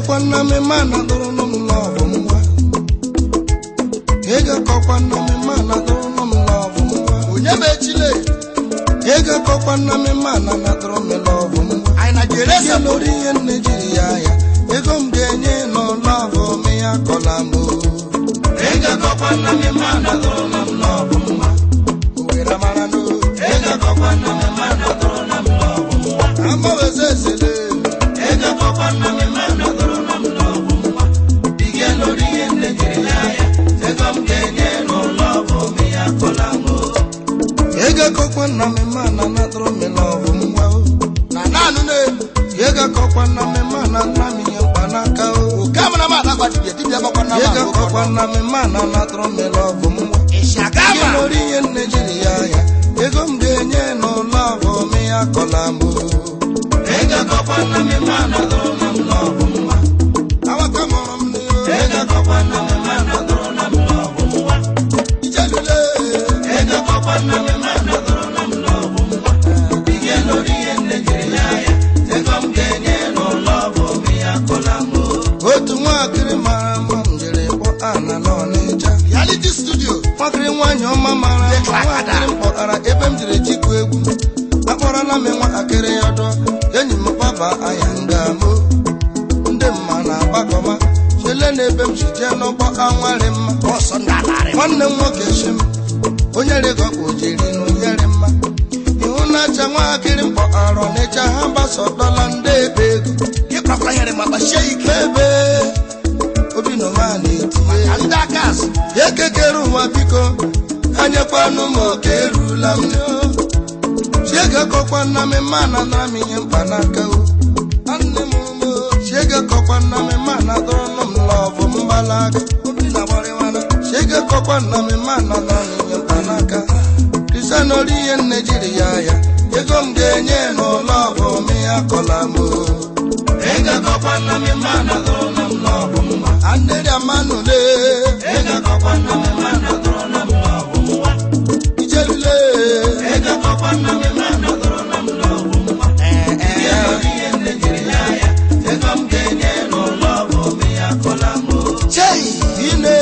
kọkwa nna m ma na dọrọ nụ m lọvụ nwa. Ego kọkwa nna m ma na dọrọ nụ m lọvụ nwa. Onye ma echile? Ego kọkwa nna m ma na na dọrọ m lọvụ nwa. Anyị na jere Ihe lórí ihe nne jiri ya ya. Ego m ga-enye n'ụlọ m ya kọla m o. Ego kọkwa nna m ma na dọrọ nụ m lọvụ nwa. Owere mara n'o. Ego kọkwa nna m ma na dọrọ nụ m lọvụ nwa. Amaweze ezele. Ego kọkwa nna m ma na dọrọ nụ m lọvụ nwa. Ihe lórí ihe nne jiri ya ya. Ego m ga-enye n'ụlọ m ya kọla m o. Ego kọkwa nna m ma na na dọrọ m lọvụ nwa o. Na naanụ n'elu. Ego kọkwa nna m ma na nna m ihe mkpanaka o. Oke amara m adakwa dibịa dibịa gbakwa na Ego kọkwa nna m ma na na dọrọ m lọvụ nwa. Ihe Ịshagama. lórí ihe nne jiri ya ya. Ego m ga-enye n'ụlọ m ya kọla m o. Ego kọkwa nna m ma na dọrọ m lọvụ nwa. Awaka mụrụ m n'ihu. Ego kọkwa nna m ma na dọrọ m lọvụ nwa. Ijelule. Ego kọkwa nna m ma na dọrọ m lọvụ nwa. Ihe lórí ihe nne jiri ya ya. Ego m ga-enye n'ụlọ m ya kọla m o. Otu nwaakịrị mara mma m jere kpọ ana n'Ọnịcha. Reality studio. Nwakịrị nwaanyị ọma mara mma nwaakịrị m kpọtara ebe m jiri jikụ egwu. Akpọrọla m nwatakịrị ọdọ, enyi m kpaba anya nga mo. Ndị mma na-agbakọma, chele n'ebe m si jee n'ọgbọ anwarị mma. Ọsọ ndalarị. Nwanne m nwoke shi m, onye rịgọkpụ jiri n'onyere mma. Ịhụnacha nwaakịrị m kpọtara Ọnịcha ha gbasọdọla ndị ebe ego. Ịkpakwa nyere ma gbasie ike. Ebe obi nọma na-etinye. Ka ndị aka azụ. Ekekere ụwa biko anyekwanụ m oke erula m chiege kọkwa nna m ma na nara m ihe mkpanaka o nwanne m mo chiege kọkwa nna m ma na dọrọnụ m lọvụ mgbalaga obi na gbarịwana chiege kọkwa nna m ma na nara m ihe mkpanaka kristian ori ihe nne jiri ya ya ego m ga-enye n'ụlọ bụ m ya kọla m o ego kọkwa nna m ma na dọrọnụ m lọvụ mma aneri amanule ego kọkwa nna m ma na dọrọnụ m lọvụ mma ijelule ego kọkwa nna m ma na dọrọnụ m lọvụ mma ihe lórí ihe nne jiri ya ya ego m ga-enye n'ụlọ bụ m ya kọla m o Chei. ine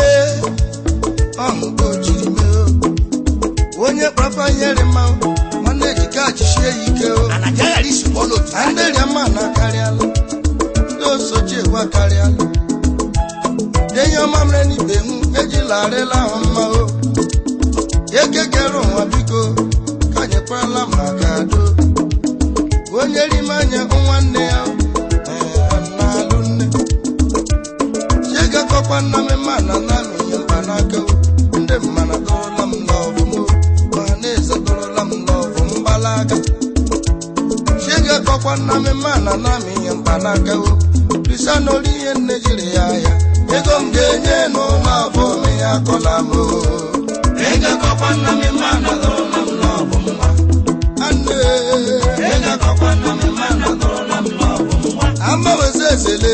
ọhụ ka o jiri mee o. Onye kpakpa nyere mma nwanne ejike achisie ya ike o. Ana ka ghara isi pụọ n'otu. Ndị ama na akarịala ndị osochi egwu akarịala denye ọma mere n'ibe m ejila arịla ahụ mma o. Ekekere ụwa biko ka anyị kwarala maka ado onye rime anya nwanne ya ee, na-alụ nne chiege kọkwa nna m ma na nna m ihe mkpanaka o. Ndị mma na dọrọla m lọvụ m o. Ma na-eze dọrọla m lọvụ m gbalaga chiege kọkwa nna m ma na nna m ihe mkpanaka o. Risa n'olu ihe nne jiri ya ya ego m ga-enye n'ụlọ abụọ m ya kọla m o. Ego kọkwa nna m ma na dọrọla m lọvụ nwa. Anne. Ego kọkwa nna m ma na dọrọla m lọvụ nwa. Amaweze ezele.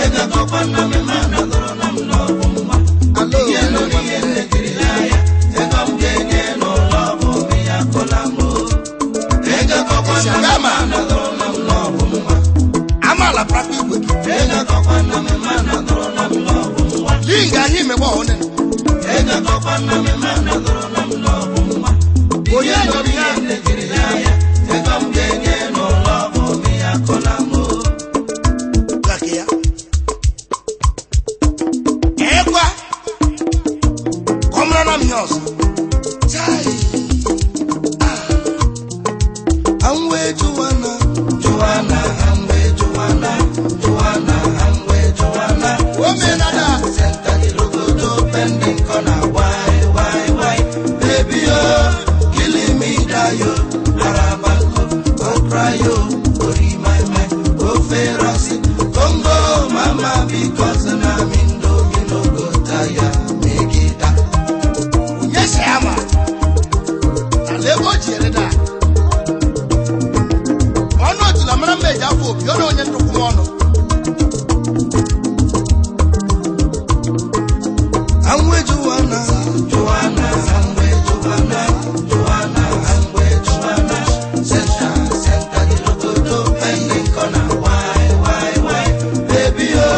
Ego kọkwa nna m ma na dọrọla m lọvụ nwa. Alo. Ihe lórí ihe nne jiri ya ya ego m ga-enye n'ụlọ abụọ m ya kọla m o. Ego kọkwa nna m ma na dọrọla m lọvụ nwa. Amaala prakwa igwe gị. Ego kọkwa nna m ma na dọrọla m lọvụ nwa. Linga anyị megbe ọhụrụ. Ego kọkwa nna m ma na dọrọla m lọvụ nwa. Onye Ihe nọrọ lórí ya. ihe nne jiri ya ya ego m ga-enye n'ụlọ abụọ m ya kọla m o. Gake ya. Ekwa. Ka ọ mara na m ihe ọzọ. Chai. Anwe Joanna, Joanna, Anwe Joanna, Joanna, Anwe Joanna. O meela da. Senta the logo pending corner, why? Baby, oh, killing me, die, oh, Arabanko, oh, cry, oh, ori my mind, oh, Ferrasi, Congo, mama, because na mindo, you no go tire, make it up. Onye si ama. Ala ebe o ji ere da. Ọnụ otula mara mma eji afọ opi, ọ na onye ntụkwụ m ọnụ. Anwe Joanna, Joanna, Anwe Joanna, Joanna, Anwe Joanna. Senta, senta the logo pending corner, why? Baby, oh,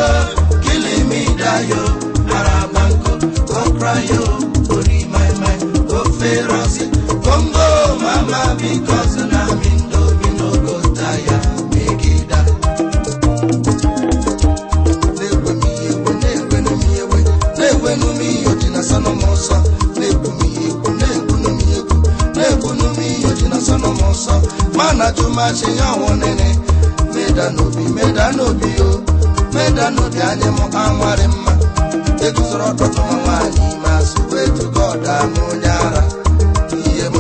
masị ya ọnwụ nene meda n'obi meda n'obi yo meda n'obi anyị mụ anwarị mma eguzoro ọtụtụ nwa nwaanyị ma sụwa etugo ọda m onye ara ihe m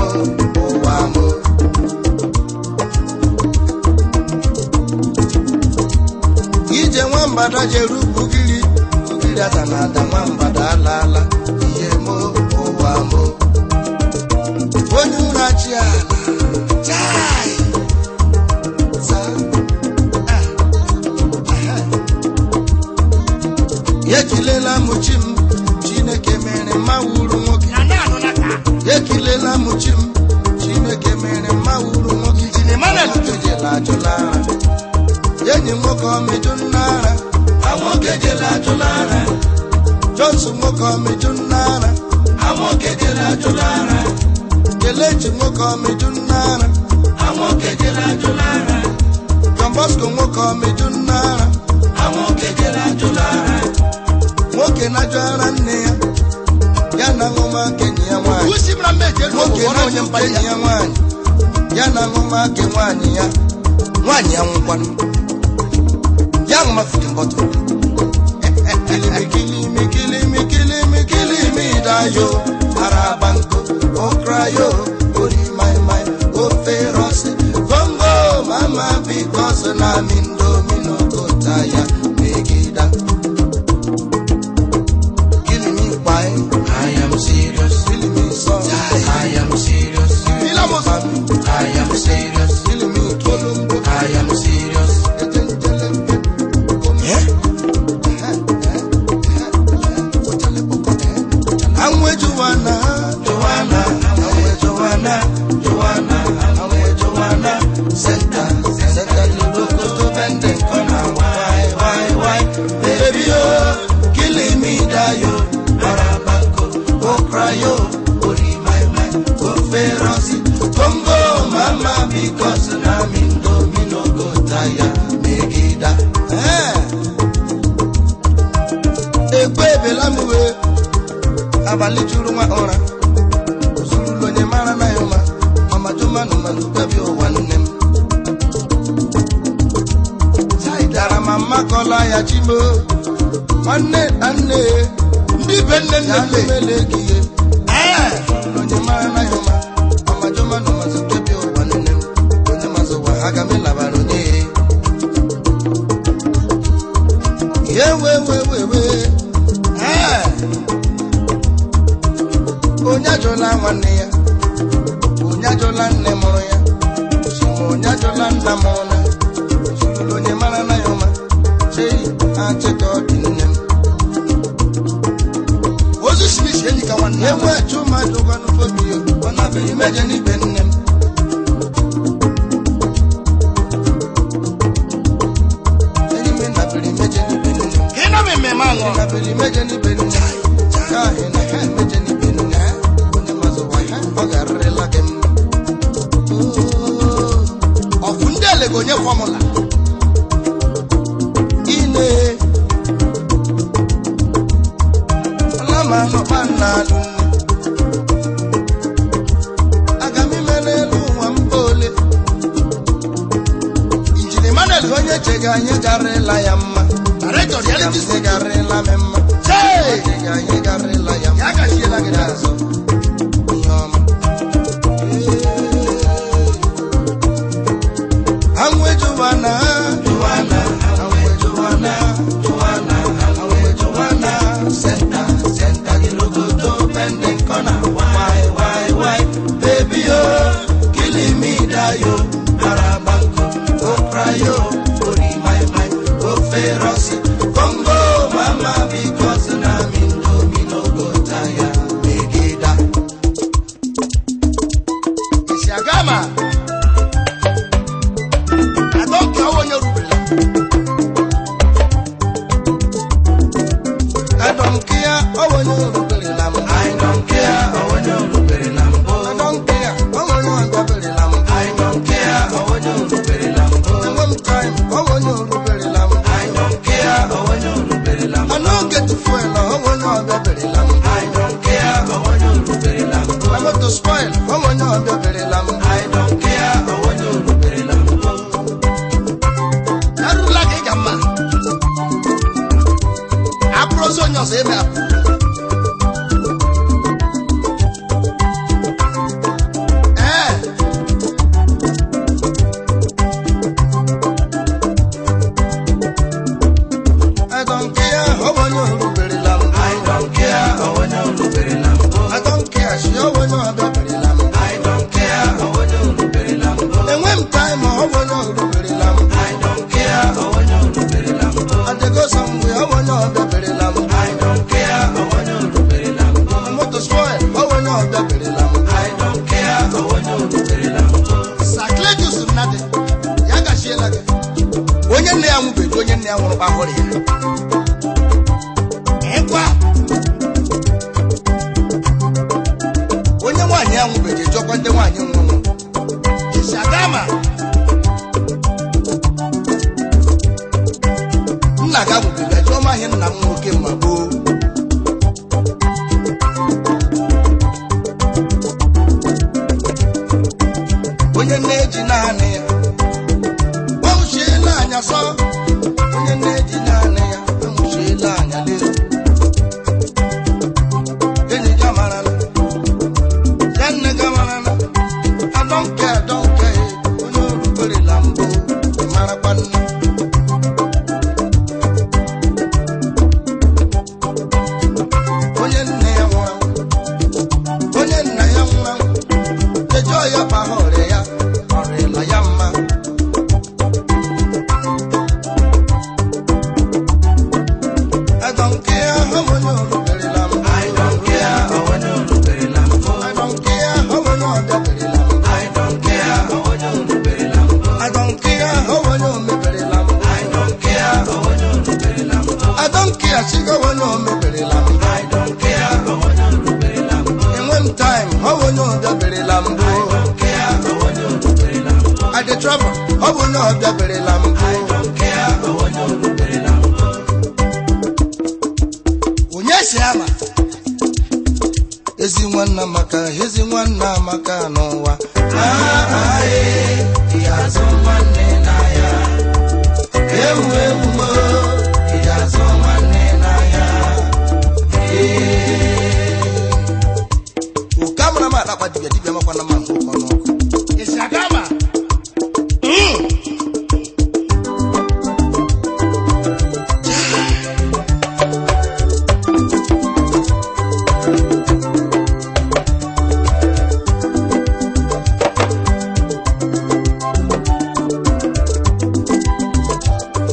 ụwa m ije nwambada jere ugiri ugiri ada na ada nwambada alaala ihe m ụwa m onye ụra chi ala chai sa ekilela m chi m Chineke mere mma wuru nwoke ekilela m chi m Chineke mere mma wuru nwoke ejela ajụla ara enyi nwoke ọmịjụ nna ara nwoke jela ajụla ara Johnson nwoke ọmịjụ nna ara nwoke jela ajụla ara Kelechi nwoke ọmịjụ nna ara nwoke jela ajụla ara John Bosco nwoke ọmịjụ nna ara nwoke jela ajụla ara nwoke na-ajụ ara nne ya ya na ṅụma kenyi ya nwaanyị nwoke na-ajụ enyi ya nwaanyị ya na ṅụma ke nwaanyị ya nwaanyị ya nwụkwanụ ya ṅụma fidin bọtụl kilimi kilimi kilimi kilimi kilimi dayo arabanko okrayo ori mai mai ofe rosi bongo mama because na mindomi no kota ya megida kilimi kpai I am serious kilimi so I am serious I am serious kilimi kolombo I am serious Anwe Joanna, Joanna, Anwe Joanna, Joanna, Anwe Joanna, Senta, Senta Luboko to Bende Kona, why, baby oh, killing me dayo, Arabanko, Okrayo, Ori my my, Oferosi, Congo, mama, because na mindo mino go taya, megida, eh, Ekwe belamuwe. Abalị juru nwa ụra ozurulu onye mara na ya ụma mama jumanụ manụ kpebi ụwa nne m dara ma mmakọla ya chimo nwanne na nne ndị be nne nne ya mele gị ihe onye mara na ya ụma mama jumanụ manụ kpebi ụwa nne m onye mazụ ụwa aga m ịlabara onye ya we we we we ee onye ajụla nwanne ya onye ajụla nne mụrụ ya chima onye ajụla nna mụrụ na zurulu onye mara na ya ụma chei achịka ọ dị nne m ozu smith enyi ka nwanne ya enwe chuma jụkwanụ fobi ọ nabere imeje n'ibe nne m enyi m nabere imeje n'ibe nne m ka ị na m mmemme aṅụ nabere imeje n'ibe nne m ka ahị na ha emeje n'ibe nne onye mazụ ụwa ha ọ ga-arịrịla gị mma ọfụ ndị ele ga onye fọmụla ine alamanọkpa nna-alụ nne aga m ime n'elu ụwa mba ole injin Emmanuel onye chega anyị garịla ya mma director reality Sị garịla m mma chee chega anyị garịla ya mma ya gachiela gị ya n'azụ azụ ihe ọma Anwe Joanna, Joanna, Anwe Joanna, Joanna, Anwe Joanna, Senta, Senta di Logoto, Bende Kona, why, baby oh, killing me dayo, Arabanko, Okrayo, Ori my my, Oferosi, Congo, mama, because na mindo mino go taya, megida. isi agama adọka onye rubela I don't care, oh, when you I don't care, oh, when you I don't care, oh, when you I don't care, oh, when you One time, oh, when you I don't care, oh, when you I no get to fuel, oh, when you I don't care, oh, when you I'm not to spoil, oh, when you I don't care, oh, when you time, ọ bụ onye oruberela mbụ. I don't care, onye oruberela mbụ. I dey go somewhere, ọ bụ onye ọbịaberela mbụ. I don't care, onye oruberela mbụ. Moto spoil, ọ bụ onye ọbịaberela mbụ. I don't care, onye oruberela mbụ. Sacletus Nnadi, ya gachiela gị. Onye nne ya nwụbeghị, onye nne ya nwụrụ kpahụrụ ya. Ịkwa. Onye nwaanyị ya nwụbeghị, ejọkwa ndị nwaanyị nwụrụ. Ishagama. Nna gị anwụbeghị, ejụọ m ahịa nna m nwoke ma gboo. Onye na-eji naanị ya anwụchiela anya sọ. Onye na-eji naanị ya anwụchiela anya lee. Enyi gị amarala, ya nne gị amarala. I don't care, I don't care. Onye oruberela mbụ, marakwa nne. Onye nne ya nwụrụ anwụ, onye nna ya nwụrụ anwụ, ejọọ ya kpaha ọrịa ya, ọrịla ya mma. I don't care how onye oruberela mbụ. I don't care, onye oruberela mbụ. I don't care how onye ọbịaberela mbụ. I don't care, onye oruberela mbụ. I don't care how onye omeberela mbụ. I don't care, onye oruberela mbụ. I don't care chigo onye omeberela mbụ. I don't care, onye oruberela mbụ. Enwe m time how onye ọbịaberela mbụ. I don't care, onye oruberela mbụ. I dey travel ọ bụ onye ọbịaberela mbụ. I don't care, onye oruberela mbụ. Onye si ama ezi nwanna maka ezi nwanna amaka n'ụwa. Ah, eh, ị ga-azụ nwanne n'ahịa. Ewu ewu mo, ị ga-azụ nwanne n'ahịa. Oke amara m akpa dibịa dibịa makwana ma nke ụkọ n'ọkụ. Ishagama.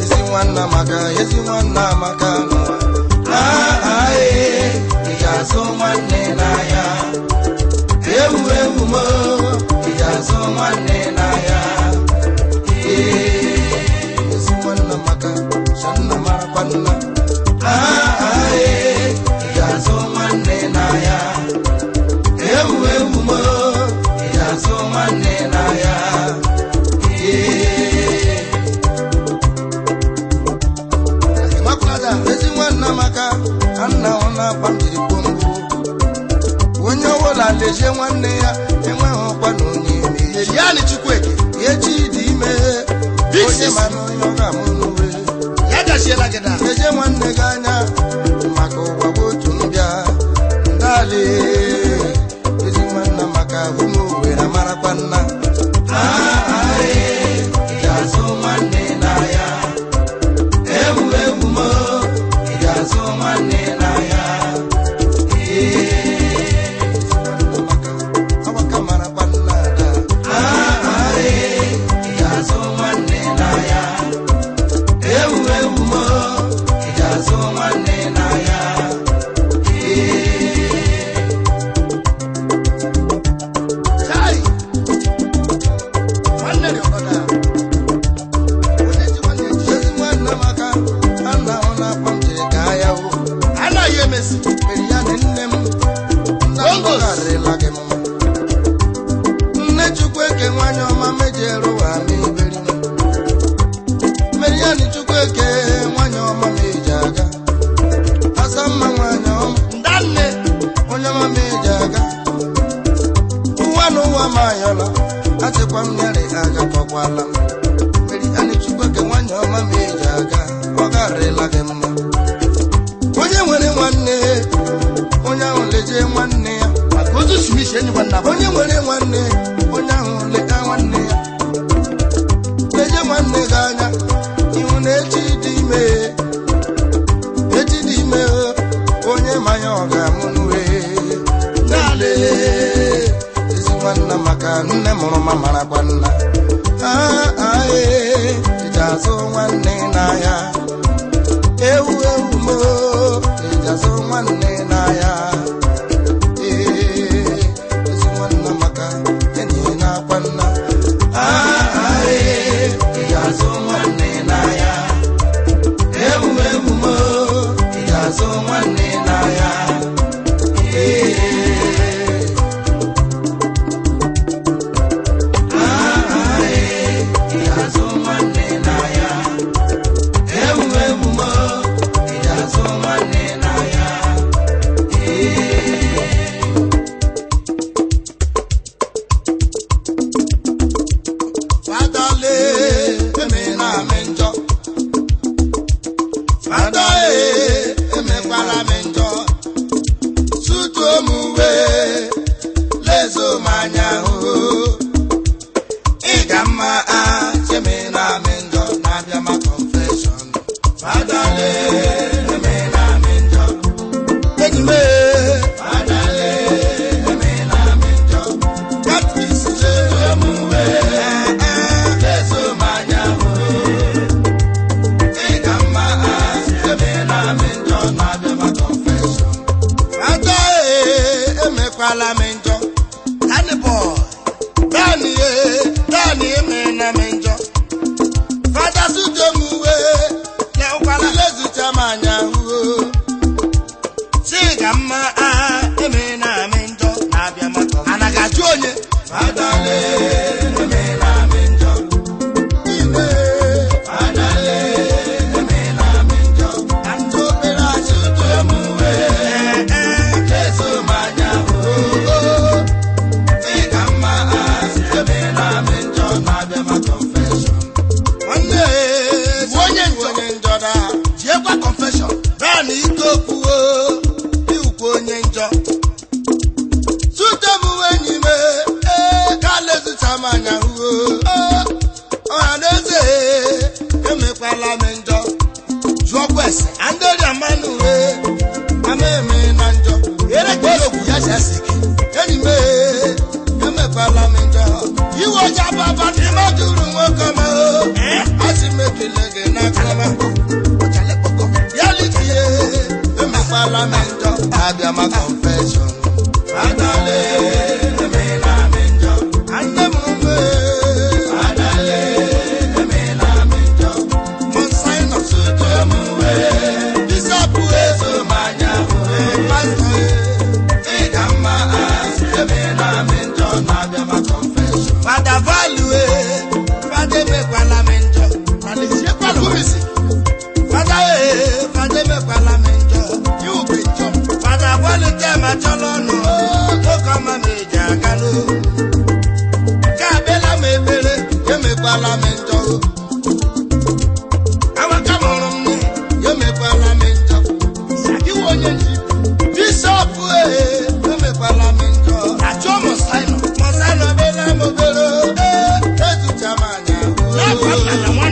Ezi nwanna maka ezi nwanna amaka n'ụwa. Ah, ah, eh, ị ga-azụ nwanne n'ahịa. Ewu ewu mo, ị ga-azụ nwanne n'ahịa. Ezi nwanna maka shanna marakwa nna. Ah, ah, eh, ị ga-azụ nwanne n'ahịa. Ewu ewu mo, ị ga-azụ nwanne n'ahịa. Makwada ezi nwanna maka anna ọ na-akpa m jiri kwuo mbụ. Onye ọbụla lezie nwanne ya enweghị ọkwa na onye ime. Eliani Chukwueke, Echi dị ime Big onye sis. mana onye ọ ga-amụ n'uwe. Ya gachiela gị na. Lezie nwanne gị anya maka ụwa bụ otu mbịa. Ndalị ezi nwanna maka ụmụ Owere amarakwa nna. Ah, ah, eh, ị ga-azụ nwanne n'ahịa. Ewu ewu mo, ị ga-azụ nwanne n'ahịa. Maka awaka marakwa nna ada. Ah, ah, eh, ị ga-azụ nwanne n'ahịa. Ewu ewu mo, ị ga-azụ nwanne n'ahịa. Chai! Nwanne dị ọgọdọ. Onye ji nwanne ji ezi nwanne maka a na-ahụ na-akpa m jiri gaa ya o. Anaghị emesi. Mere ya na nne m, nna m Bongos. karịrịla gị mma. Nne Chukwueke nwanyị ọma mejere ụwa ma iberi m. Mere ya na Chukwueke nwanyị ọma ma eji aga. Asa mma nwanyị ọma, Ndanne, onye ọma ma eji aga. Ụwa na ụwa ma ayọla, achịkwa m nyere aga kọkwala m. Mere ya na Chukwueke nwanyị ọma ma eji aga, ọ garịla gị mma. Onye nwere nwanne, onye ahụ lejie nwanne ya. maka ozu Smith enyi nwanna bụ. Onye nwere nwanne, onye ahụ leta nwanne ya. Leje nwanne gị anya, ihu na echi dị ime. Echi dị ime, onye manya ọ ga-amụ n'uwe. Nne ezi nwanna maka nne mụrụ ma marakwa nna. Ịjazụ nwanne n'ahịa. Ewu ewu mo, ịjazụ nwanne n'ahịa. Ee, ezi nwanna maka enyi na-akwa nna. Ịjazụ nwanne n'ahịa. Ewu ewu mo, ịjazụ nwanne n'ahịa. Ee. Ịjazụ nwanne n'ahịa. Ewu ewu mo, ịjazụ nwanne n'ahịa. Ee. Fada lee, emela m njọ. Fada ee, emekwala m njọ. Sutuo m uwe, lezo m anya hụ. Ị ga mma a, chemela m njọ, na-abịa ma confession. Fada lee, emela m njọ. Enyi m ee, fada lee, emela m njọ. Catechist sutuo m uwe, lezo m anya hụ. Ị ga mma a, chemela m njọ, na-abịa ma confession. Fada ee, emekwala m njọ. Danny boy. Danny ee, Danny emela m njọ. Fada sutuo m uwe, lezucha m anya hụ. Sị ka mma a emela m njọ na-abịa maka anaghị ajụ onye. Fada lee, emela m njọ. Ime, fada lee, emela m njọ. Ka ndị obere achị sutuo m uwe, lezo m anya hụ. Ị ka mma a, emela m njọ, na-abịa ma confession. Nwanne, Onye njọ. onye njọ da. Jiekwa confession. Naanị ike okwuo, iwukwu onye njọ. Sute m enyi m, ee, ka lezucha m anya hụo. Ọha na eze, emekwala m njọ. Jụọkwa ese. Andori mmanụ ee, ama eme na njọ. Ere ka okwu ya si esi ike. Enyi m ee, emekwala m njọ. Iwe onye ababa dị Ime juru nwoke ọma o, Eh? asị m ekele gị n'aka ọma. Ọchale kpọkọ. Ya litie, emekwala m njọ, abịa ma confession. Fada lee, emela m njọ. Nne m mee. Fada lee, emela m njọ. Monsignor. Sutuo m uwe, bishọp ezo m anya hụ. Pastọ ee, ị ka mma a, emela m njọ, na-abịa ma confession. Fada value. Fada emekwala m njọ. Na leziekwa n'omisi. Fada ee, fada emekwala m njọ. Iwube njọ. Fada kwalite ma chọlọ ọnụ, nwoke ọma m eji aga n'o. Ka abịala m ekpere, emekwala m njọ. Amaka mụrụ m nne, emekwala m njọ. Iwe onye nji. Bishọp ee, emekwala m njọ. Ajụọ Monsignor. Mọsanọ bela m obere, ee, ezucha m anya. N'afọ nna na nwa